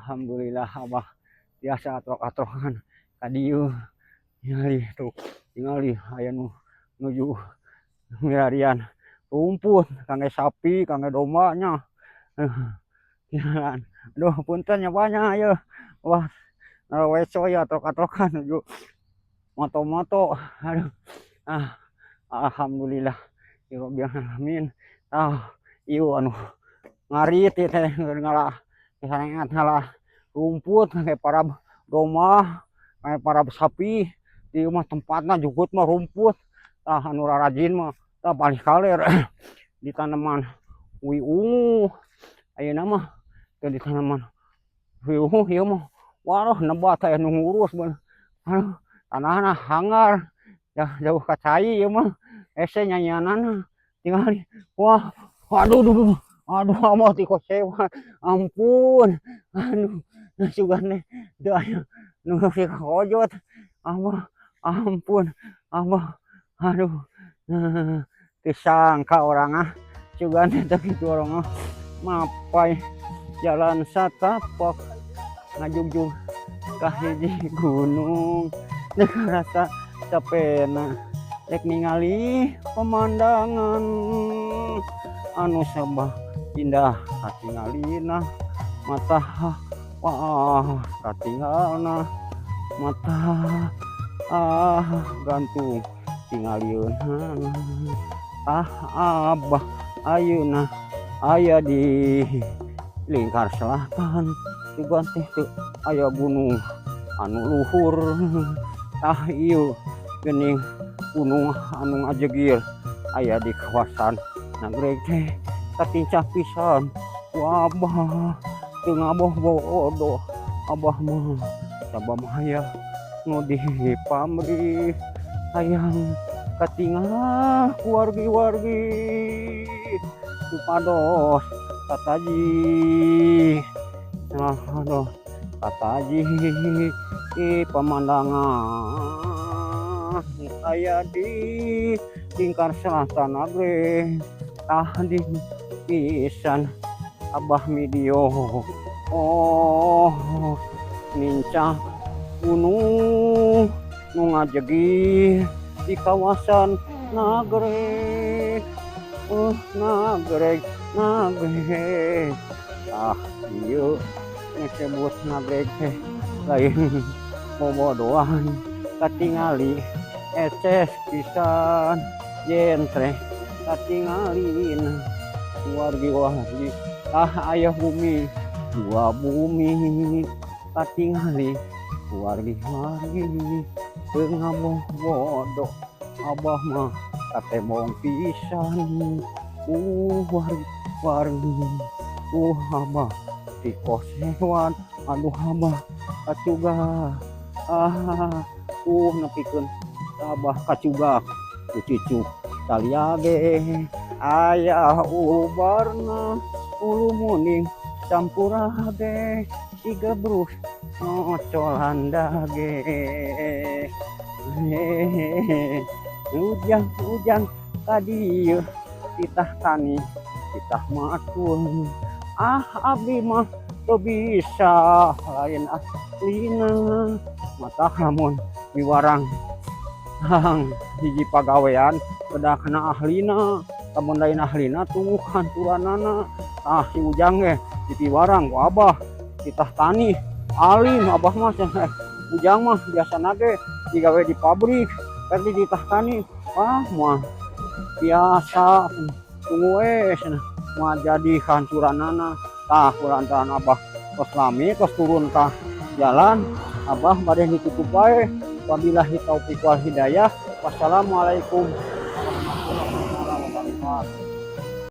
Alhamdulillah, Abah biasa atrok-atrokan ka dieu. Ningali tuh, tingali aya nu nuju milarian rumput kangge sapi, kangge domba nya. Aduh, punten nya banyak ya. Wah, weco ya atrok-atrokan nuju moto-moto. Aduh. Ah, alhamdulillah. Ya rabbil alamin. Ah, ieu anu ngarit ieu teh ngala sarengat ngala rumput kangge parab domba, kangge parab sapi. Ieu mah tempatna jukut mah rumput. Tah, anu rarajin mah tah palih kaler di tanaman uwi ungu. Ayeuna mah teu di tanaman uwi ungu ieu mah. Waduh, nebat aya nu ngurus bener. Aduh, tanahna hanggar. Jauh ka cai ieu mah. Hese nyanyianana. Tingali. Wah, aduh duh duh. Aduh, Abah tikosewad. Ampun. Aduh, sugan teh teu aya nu kakojot. Abah, ampun. Abah, aduh. Teu sangka urang ah. Sugan teh teu kitu urang mah. Mapay jalan satapak ngajugjug ka hiji gunung. Teu karasa capena rek ningali pemandangan anu sabah indah katingalina mata. Wah, katingalna mata, ah, gantung tingalieunana. Ah, Abah ayeuna aya di Lingkar Selatan, sugan teh teu aya gunung anu luhur. Tah, ieu geuning gunung anu ngajegir aya di kawasan Nagreg teh, katincak pisan ku Abah. Teu ngaboh-bodo Abah mah, sabab hayang nu dipamrih, hayang katingal ku wargi-wargi supados kataji, nah, aduh, kataji pemandangan aya di Lingkar Selatan Nagreg. Tah, di pisan Abah video, oh, nincak gunung nu ngajegir di kawasan Nagreg. Oh, Nagreg, Nagreg. Ah, ieu disebut Nagreg teh lain bobodoan, katingali eces pisan, jentre katingalina wargi-wargi. Ah, aya bumi dua bumi, katingali wargi-wargi. Teu ngaboh-bodo Abah mah, katembong pisan wargi wargi. Abah tikosewad. Aduh, Abah kacugak. Ah, nepikeun Abah kacugak ku cicuk salia ge aya ubarna, ulu muning campurage digebrus ngocolan dage. Hehehe, ujang-ujang ka dieu titah tani, titah matul. Ah, abdi mah teu bisa, lain aslina. Matak lamun miwarang hang hiji pagawean kedah kana ahlina, lamun lain ahlina tunggu hanturanana. Ah, si Ujang ge dipiwarang ku Abah titah tani, alim Abah mah cenah. Ujang mah biasana ge digawe di pabrik, tapi dititah tani, ah, moal biasa, tunggu we cenah, moal jadi hanturanana. Tah, kulantaran Abah tos lami tos turun ka jalan, Abah bade ditutup wae. Wabillahi taufik wal hidayah. Wassalamualaikum warahmatullahi wabarakatuh.